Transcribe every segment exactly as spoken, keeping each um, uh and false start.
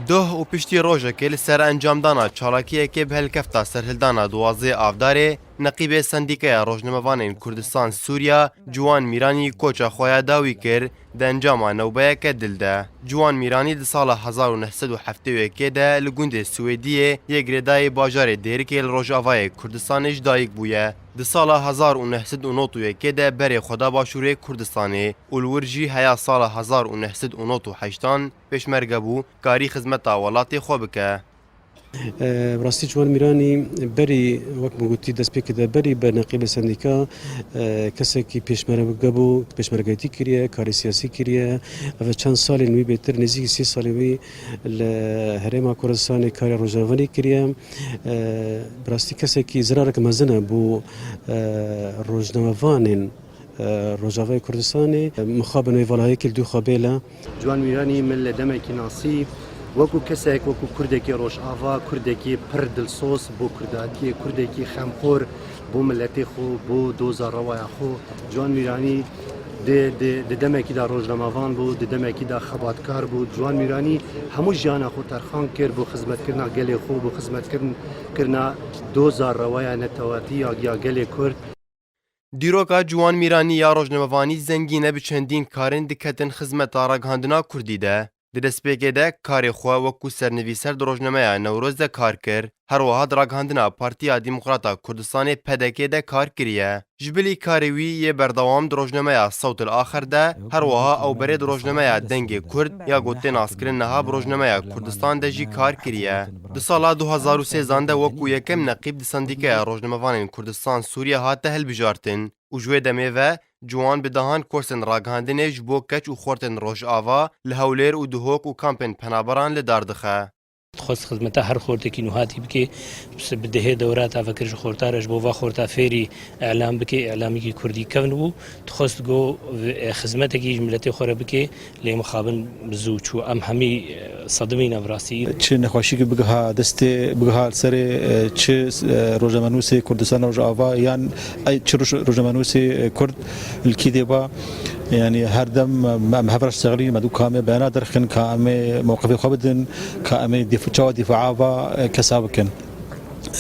Doh û piştî rojekê li ser encamdana çalakiyekê bi helkefta serhildana duwazdeh Avdarê, neqîbê Sendîkaya Rojnamevanên Kurdistan Sûriya, Ciwan Mîranî koça xwe ya dawî kir, di encama newbeyeke dil de. Ciwan Mîranî di sala hezar û neh sed û heftê û yekê de li gundê Swêdiyê yê girêdayî bajarê Dêrikê li Rojavayê Kurdistanê ji dayik bûye. Di sala hezar û neh sed û nod û yekê de berê xwe da Başûrê Kurdistanê û li wir jî heya sala hezar û neh sed û nod û heştan pêşmerge bû, karî xizmeta welatê xwe bike. E, bi rastî Ciwan Mîranî berî, wek min gotî destpêkê de, berî bi neqîbê sendîka, e, kesekî pêşmerge bû, pêşmergeytî kiriye, karê siyasî kiriye. Ev çend salên wî bêtir, nêzîkî sê salên wî li Herêma Kurdistanê karê rojnamevanî kiriye. E, bi rastî kesekî zirarek mezin e bo, e, rojnamevanên, e, Rojavayê Kurdistanê. Mixabin wê vala yekê li dû xwe bêle. Ciwan Mîranî min li demekî nasî, wekû kesek, wekû Kurdekî Rojava, Kurdekî pir dilsoz bo Kurdatiyê, Kurdekî xemxor bo miletê xwe, bo doza rewaya xwe. Ciwan Mîranî di, di, di demekî de rojnamevan bû, di demekî de xebatkar bû. Ciwan Mîranî hemû jiyana xwe terxan kir bo xizmetkirina gelê xwe, bo xizmetkirin, kirina doza rewaya netewatî ya, ya gelê Kurd. Dîroka Ciwan Mîranî ya rojnamevanî zengîn e, bi çendîn karên diketin xizmeta ragihandina Kurdî de. Di destpêkê de karê xwe wekû sernivîser di rojnameya Newroz de kar kir. Her wiha di ragihandina Partiya Demokrata Kurdistanê, P D K, de kar kiriye. Ji bilî karê wî yê berdewam di rojnameya Sewtil Axir de, her wiha ew berê di rojnameya Dengê Kurd ya ku tê naskirin niha bi rojnameya Kurdistan de jî kar kiriye. Di sala du hezar û sêzan de wekû yekem neqîb di Sendîkaya Rojnamevanên Kurdistan Sûriye hate hilbijartin û ji wê demê ve Ciwan bi dehan kursên ragihandinê ji bo keç û xortên Rojava li Hewlêr û Duhok û kampên penaberan li dar dixe. Dixwest xizmeta her xortekî nuhatî bike, bi dehê dewra tavekir ji xorta re, ji bo va xorta fêrî îlam bike, îlamekî kurdî kevn bû. Dixwest go, e, xizmetekî ji miletê xwe re bike, lê mixabin bi zû çû. Em hemî, e, sedimî ne bi rastî. Çi nexweşîkî bigiha destê, bigiha li serê, e, çi, e, rojnamenûsê Kurdistan Rojava yan ey çi roj-, rojnamenûsê, e, Kurd li kî dê ba, yanî her dem, e, em hev re ştexilî me dû ka em ê beyana derxin, ka em ê mewqifê xwe bidin, ka em ê dîf-, çawa dîfaa va, e, kesa bikin.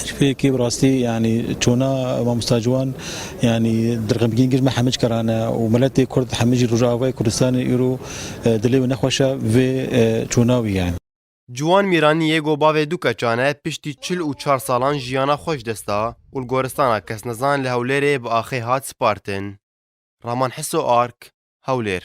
Ji vê yekê bi rastî, yanî çûna mamosta Ciwan, yanî di rixmgîn giş me hemî ji kerane û miletê Kurd hemî jî Rojavayê Kurdistanê îro, e, dilê wî nexweş e vê, e, çûna wî yani. Ciwan Mîranî yê ku bavê du keçan e, piştî çil û çar salan jiyana xwe ji dest da û li goristana kesnezan li Hewlêrê bi axê hat spartin. Raman Hiso Ark, Hewlêr.